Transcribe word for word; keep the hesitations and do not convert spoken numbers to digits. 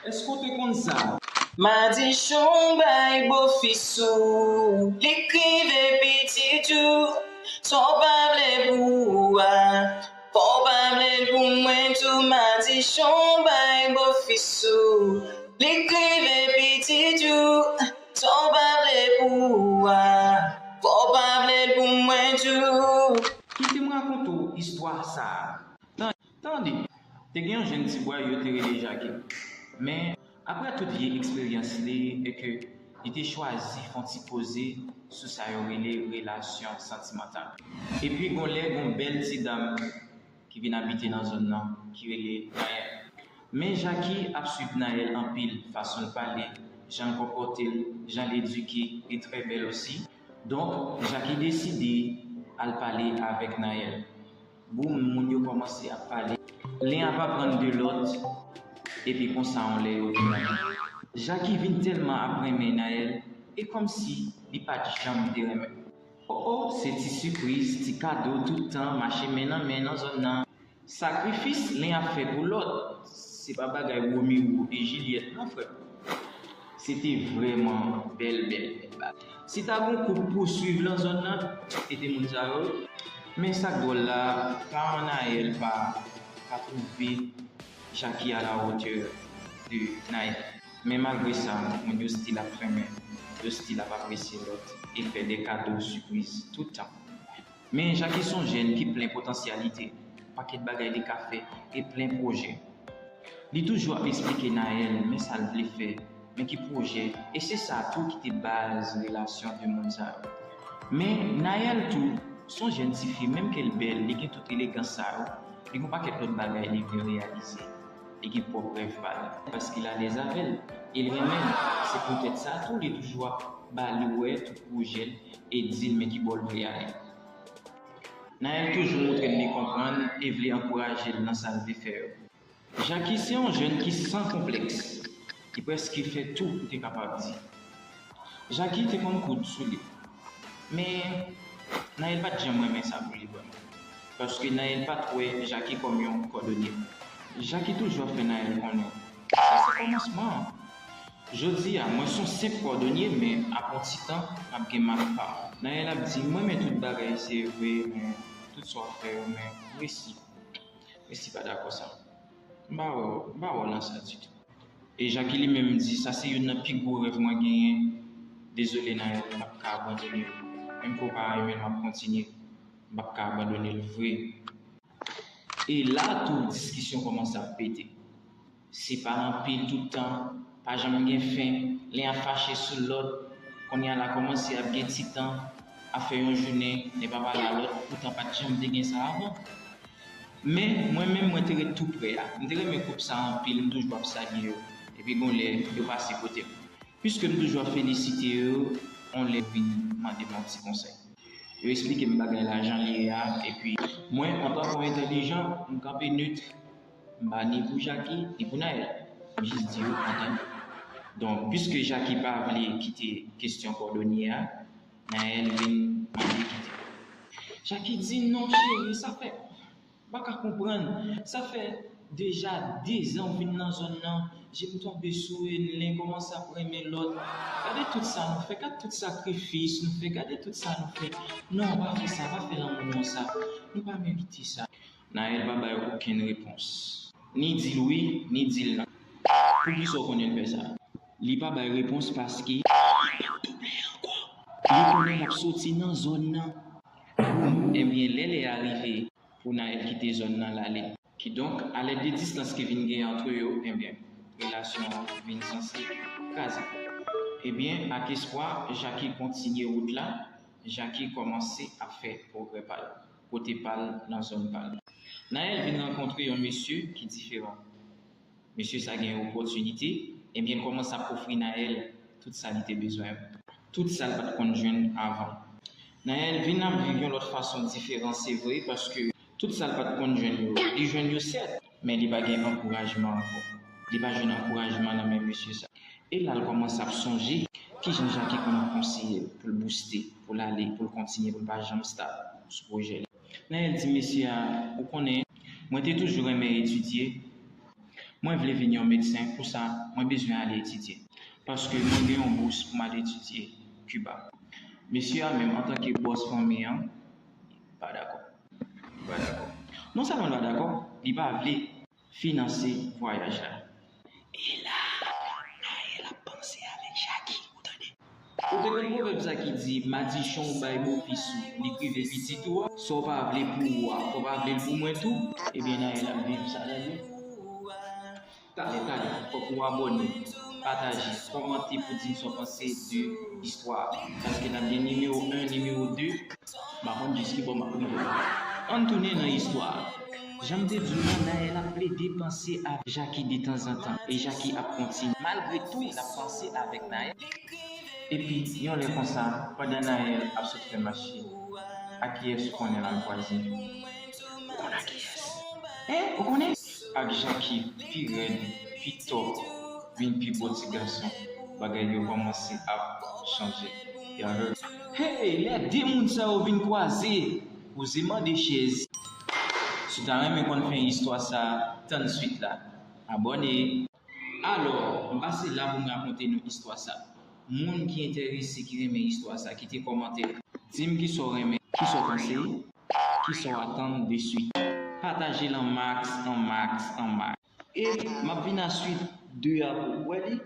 Èske w te konn sa? Madichon bay bofis ou, li k rive pitit ou, sa w pa vle pou ou a. Fò w pa vle l pou mwen tou, madichon bay bofis ou, li k rive pitit ou, sa w pa vle pou ou a. Fò w pa vle l pou mwen tou. Kite m rakonte w istwa sa a. Tande, te gen yon jèn ti bway yo te rele Jaki. Men, apre tout vye eksperyans li, e ke li te chwazi fè yon ti poze sou sa yo rele relasyon santimantal. Epi gon lè, gon bèl ti dam ki vin abite nan zòn nan, ki rele Nayèl. Men Jaki ap swiv Nayèl anpil, fason l pale, jan l konpòte l, jan l edike, li trè bèl osi. Donk, Jaki deside al pale avèk Nayèl. Boum, moun yo kòmanse ap pale. Len ap aprann de lòt, epi konsa yon lè yo vin. Jaki vin tèlman ap renmen Nayèl, e kòmsi li pa t janm te renmen. O o, se ti sipriz, ti kado tout tan, mache men nan men nan zòn nan. Sakrifis len ap fè pou lòt, se pa bagay Romeo e Jilyèt non, frè. Se te vrèman bèl, bèl, bèl bagay. Si ta gon koup pou swiv nan zòn nan, se te moun sa yo. Men sa k dwòl la, paran Nayèl pa, pa twouve Jaki à la hauteur de Nayèl. Men malgre sa, moun yo still ap renmen, yo still ap apresye lòt e fè de kado sipriz tout tan. Men Jaki se yon jèn ki plen potansyalite, pakèt bagay li ka fè e plen pwojè. Li toujou ap eksplike Nayèl men sa l vle fè, men ki pwojè, e se sa tou ki te baz relasyon de moun sa yo. Men Nayèl tou, se yon jèn tifi, menm ke l bèl, li gen tout elegans sa yo, li gen yon pakèt lòt bagay li vle reyalize. Li gen pwòp rèv pa l. Paske l alèz avè l, e l renmen l. Se poutèt sa tou li toujou ap ba li wè tout pwojè l e di l men ki bò l vle ale. Nayèl toujou montre l li konprann e vle ankouraje l nan sa l vle fè yo. Jaki se yon jèn ki san konplèks, ki prèske fè tou ou te kapab di. Jaki te konn kout sou li. Men, Nayèl pa t janm renmen sa pou li vrèman. Paske Nayèl pa t wè Jaki kòm yon kòdonye. Jaki toujou ap fè Nayèl konnen, sa se kòmansman an. Jodi a, mwen se yon senp kòdonye, men apre yon ti tan, m ap gen mak pa m. Nayèl ap di, m renmen tout bagay, se vre, men tout sa w ap fè yo, men m resi, m resi pa dakò sa. M pa wè w, m pa wè w nan sa ditou. E Jaki li menm di, sa se youn nan pi gwo rèv mwen genyen. Dezole Nayèl, m p ap ka abandone l. Menm ke w pa renmen l, m ap kontinye. M p ap ka abandone l vre. E la tou diskisyon kòmanse ap pete. Se pale anpil tout tan, pa janm gen fen, len ap fache sou lòt. Kounye a la kòmanse ap gen ti tan, ap fè yon jounen, len pa pale a lòt, poutan pa t janm te gen sa avan. Men, mwen menm, mwen te ret tou prè a. M te renmen koup sa anpil, m toujou ap salye yo. Epi gon lè, yo pase kote m. Piske m toujou ap felisite yo, yon lè vin mande m yon ti konsèy. Yo eksplike m bagay la jan li ye a, epi mwen, antanke yon entèlijan, m kanpe nèt, m pa ni pou Jaki, ni pou Nayèl. M jis di yo, antann. Donk, piske Jaki pa vle kite kesyon kòdonye a, Nayèl vin mande kite. Jaki di, non, cheri, sa fè M pa ka konprann. Sa fè deja dezan w vin nan zòn nan. Je m tonbe sou ou, len kòmanse ap renmen lòt. Gade tout sa nou fè, gade tout sakrifis nou fè, gade tout sa nou fè. Non, pa fè sa, pa fè lanmou nou sa. Nou pa merite sa. Nayèl pa bay okenn repons. Ni di l wi, ni di l non. Poukisa w konnen l fè sa? Li pa bay repons paske li konnen l ap soti nan zòn nan. Ebyen, lè lè a rive, pou Nayèl kite zòn nan l ale. Kidonk, alèd de distans ki vin gen ant yo, ebyen, relasyon an vin sanse kraze. Ebyen, ak espwa, Jaki kontinye wout la, Jaki kòmanse ap fè pwogrè pa l, kote pa l, nan zòn pa l. Nayèl vin rankontre yon mesye ki diferan. Mesye sa gen opòtinite, ebyen l kòmanse ap ofri Nayèl tout sa li te bezwen yo. Tout sa l pa t konn jwenn avan. Nayèl vin ap viv yon lòt fason diferan, se vre, paske tout sa l pa t konn jwenn yo, li jwenn yo sèt, men li pa gen ankourajman ankò. Li pa jwenn ankourajman nan men mesye sa. E la l kòmanse ap sonje kijan Jaki konn ap konseye l pou l bouste, pou l ale, pou l kontinye, pou l pa janm stop sou pwojè li. Nayèl di mesye a, ou konnen, mwen te toujou renmen etidye, Mwen vle vin yon medsen, pou sa, mwen bezwen ale etidye. Paske mwen gen yon bous pou m al etidye Kiba. Mesye a menm, antanke bòs fanmi an, li pa dakò. Li pa dakò. Non sèlman li pa dakò, li pa vle finanse vwayaj la. E la, Naël ap panse avèk Jackie, ou tande? Ou te konn pwovèb sa ki di, madichon ou bay bofis ou, li k rive pitit ou a, sa w pa vle pou ou a, fò w pa vle l pou mwen tou? Ebyen, Naël ap viv sa, tande. Talè, talè, fòk ou abòne, pataje, kòmante pou di m sa w panse de istwa a. Paske n ap gen nimewo en, nimewo de. M pa konn jis ki bò m ap rive. Ann tounen nan istwa a. Jan m te di w lan, Naël ap plede panse a Jackie detanzantan, e Jackie ap kontinye. Malgre tou, l ap panse avèk Naël. Epi, yon lè konsa, pandan Naël ap sot fè machin, a kiyès ou konnen l al kwaze? Ou konn a kiyès? Hein? Ou konnen? Ak Jackie, pi rèd, pi tòp, vin pi bo ti gason. Bagay yo kòmanse ap chanje. Y'all heard? Hey, lè de moun sa yo vin kwaze, poze mande chèz. Si w ta renmen konn fen istwa sa, tann swit la. Abòne! Alò, m pase la pou m rakonte nou istwa sa. Moun ki enterese, ki renmen istwa sa, kite kòmantè. Di m kisa w renmen, kisa w panse, kisa w atann de swit. Pataje l an max, an max, an max. E m ap vin a swit de a pou w wè li.